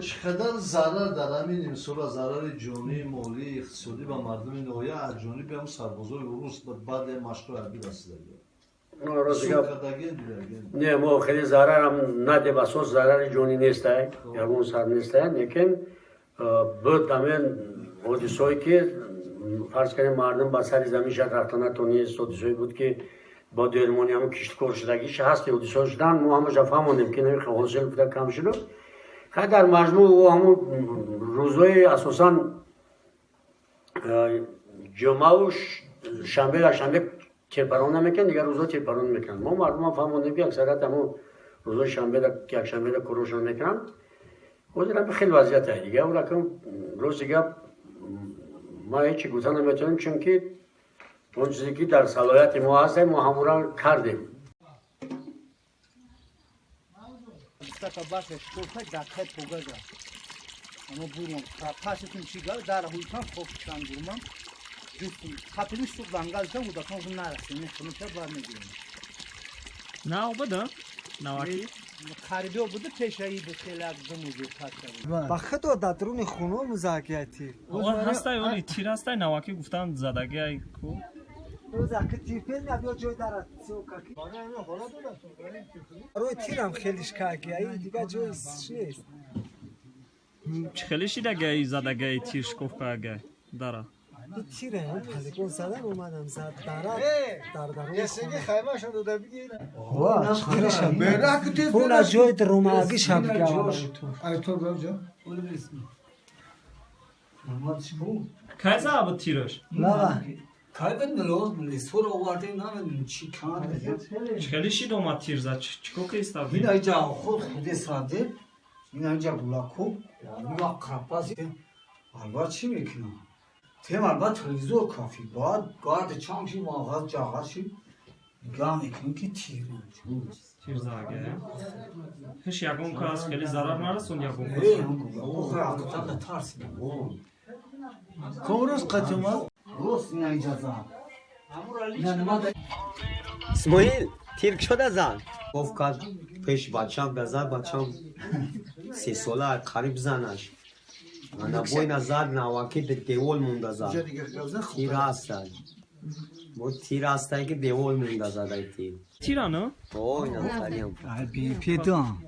Чӣ қадар зарар дар ҳамин нимсола, зарари ҷонӣ, молӣ, иқтисодӣ ба мардуми ноҳия аз ҷониби ҳам сарбозои рус баъди машқҳои ҳарбӣ расида? Не, мо хеле зарарам надем, асос зарари ҷонӣ нестай, ягон сар нестай, лекин буд ҳамин ҳодисое, ки, фарз кардем, мардум ба сари замин шад рафта натонист. Ҳодисое буд, ки бо дермони ҳамн кишткор шудагиш ҳаст, ҳодисо шудан. Мо ҳамаша фаҳмондем, ки ҳосил буда кам шуду. Хай, дар маҷмӯъ ҳамун рӯзҳои асосан ҷумъаву шанбе, якшанбе тирпарон намекунанд, дигар рӯзҳо тирпарон мекунанд. Мо мардумам фаҳмондем, ки аксарият ҳамун рӯзҳои шанбе, якшанбеда корошон мекунанд. Ҳозир ҳами хеле вазъият ай дига уракам. Рости гап, ма ҳечи гуфта наметавонем, чунки он чизе, ки дар салоҳияти мо ҳаст, мо ҳамонро кардем. На обада наваки. Харидор буда пешаи хелак думузи. Ба худо, дар дуруни хуно музакияти. Ҳастай, оли тир ҳастай, наваки гуфтан задагиай ку. Барои тирам хелиш кагиай, дига ҷои нест. Чӣ хеле шидагиай, задагиай тир шикофкагиай дара? Тира полигон задан омадам, зад дара дар дарун. Хаймаша дода бигир. Уна ҷои румаги шаб. Кай зада буд тираш? Лава. Кай бенлоз лисур овардем, намедонем чӣ канд. Чӣ хеле шид омад тир зад, чӣ кор киста? Ин айҷа худ худе саде, ин айҷа гулаку ва крапази алба чӣ мекунам? Тем алба телевизор кафи, баъд гарди чанг ши, мағаз ҷағаз ши, нигоҳ мекунем, ки тир. Тир задаги ҳеч ягон кас хеле зарар нарасонд, ягон кас? Тарсидам. Ком рӯз қатъ омад? Рост, ин айҷа зад. Исмоил, тир кушода зан. Гуфт кард пеш бачам да зад, бачам 3 сола қариб занаш. Ана бойна зад, наваки девол монда зад. Тир ҳастай. Бо тир ҳастай, ки девол монда задай тир. Тира на? О, ина хариям. Бепедан.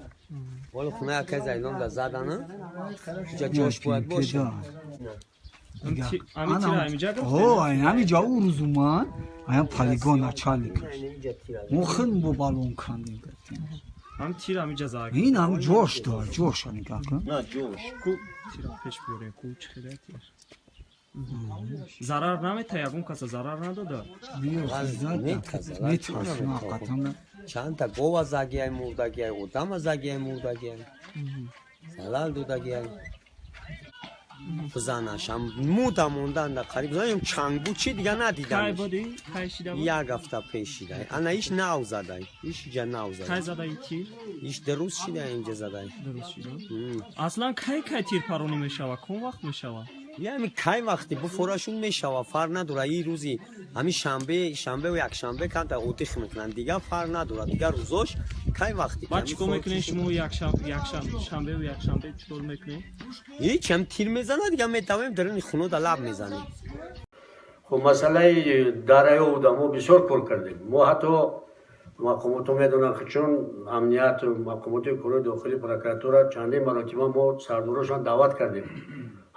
Воли хуна яке зайлон да задана. Ҷа ҷош бояд боша. Ами тира амиҷа? О, ҳамиҷа ӯ рӯз омад, аян полигон начальник. Мо хел бо балон кандем. Ам тир амиҷа зад. Ин ҳам ҷош дор, ҷоша нигоҳ кун. На ҷош. Ку тира пеш биёрем, ку чӣ хеле тир. Зарар намета, ягон каса зарар надода? Метарсам. Чандта гова загиай, мурдагиай, одама загиай, мурдагиай. Залал додагиай. Занашам муда мондан да қариб занам чангбу чи дига Кай надидам. буди, кай шида буд? Як ҳафта пеш шидай. Ана иш нав задай. Иш иҷа нав Кай задай. задаи тир? Иш дуруст шида, инҷа задай. Дуруст шида. Аслан кай тирпаронӣ мешава, кун вақт мешава? Яъне кай вақте буфорашун мешава, фарқ надора. И рӯзи ҳамин шанбе, шанбеву якшанбе камта отдых мекунанд, дигар фарқ надорад. Дигар рӯзош кай вақте. Баъд чӣ кор мекунед шумо шанбеву якшанбе, чӣ кор мекунед? Ҳеч, ҳам тир мезанад, дигар метавонем даруни хуно да лаб мезанем. Хуб, масъалаи дараё буда, мо бисёр кор кардем. Мо ҳатто мақомотҳо медонанд, ки чун амнияту мақомоти кори дохили, прокуратура, чандин маротиба мо сардорошон даъват кардем.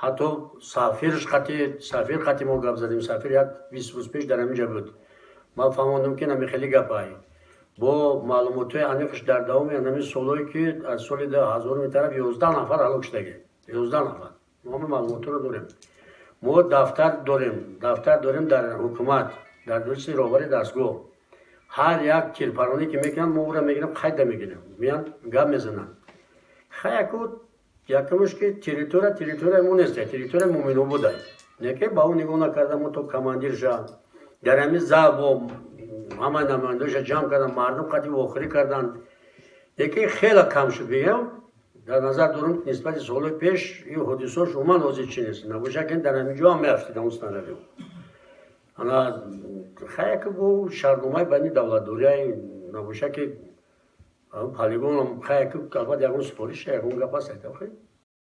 Ҳатто сафирш қати, сафир қати мо гап задем. Сафир як 20 рӯз пеш дар ҳамин ҷа буд. Ман фаҳмондам, ки нами хеле гапай бо маълумотҳои аниқш. Дар давоми ҳамин солҳое, ки аз соли 2000 тараф, 11 нафар ҳалок шудаги, 11 нафар. Мо ҳама маълумотҳоро дорем. Мо дафтар дорем, дафтар дорем дар ҳукумат, дар дурси роҳбари дастгоҳ. Ҳар як тирпаронӣ, ки мекунанд, мо ӯра мегирем, қайда мегирем, меянд, гап мезананд. Хаяку якумш, ки территория территорияи мо нест, территорияи Муминободай. Не ки ба ӯ нигоҳ накарда, мо то командирша дар ҳамин зал бо ҳамаи намояндаша ҷамъ кардан, мардум қати вохӯрӣ карданд. Лекин хеле кам шуд, бигам. Дар назар дорам, нисбати солҳои пеш ин ҳодисаош умуман ҳозир чи нест. Набошад, ки дар ҳамин ҷо ҳам меафтидам снаряд. Ана хаяки бо шартномаи байни давлатдория набошад, ки Полигон, албатта, ягон супориша, ягон гап аст.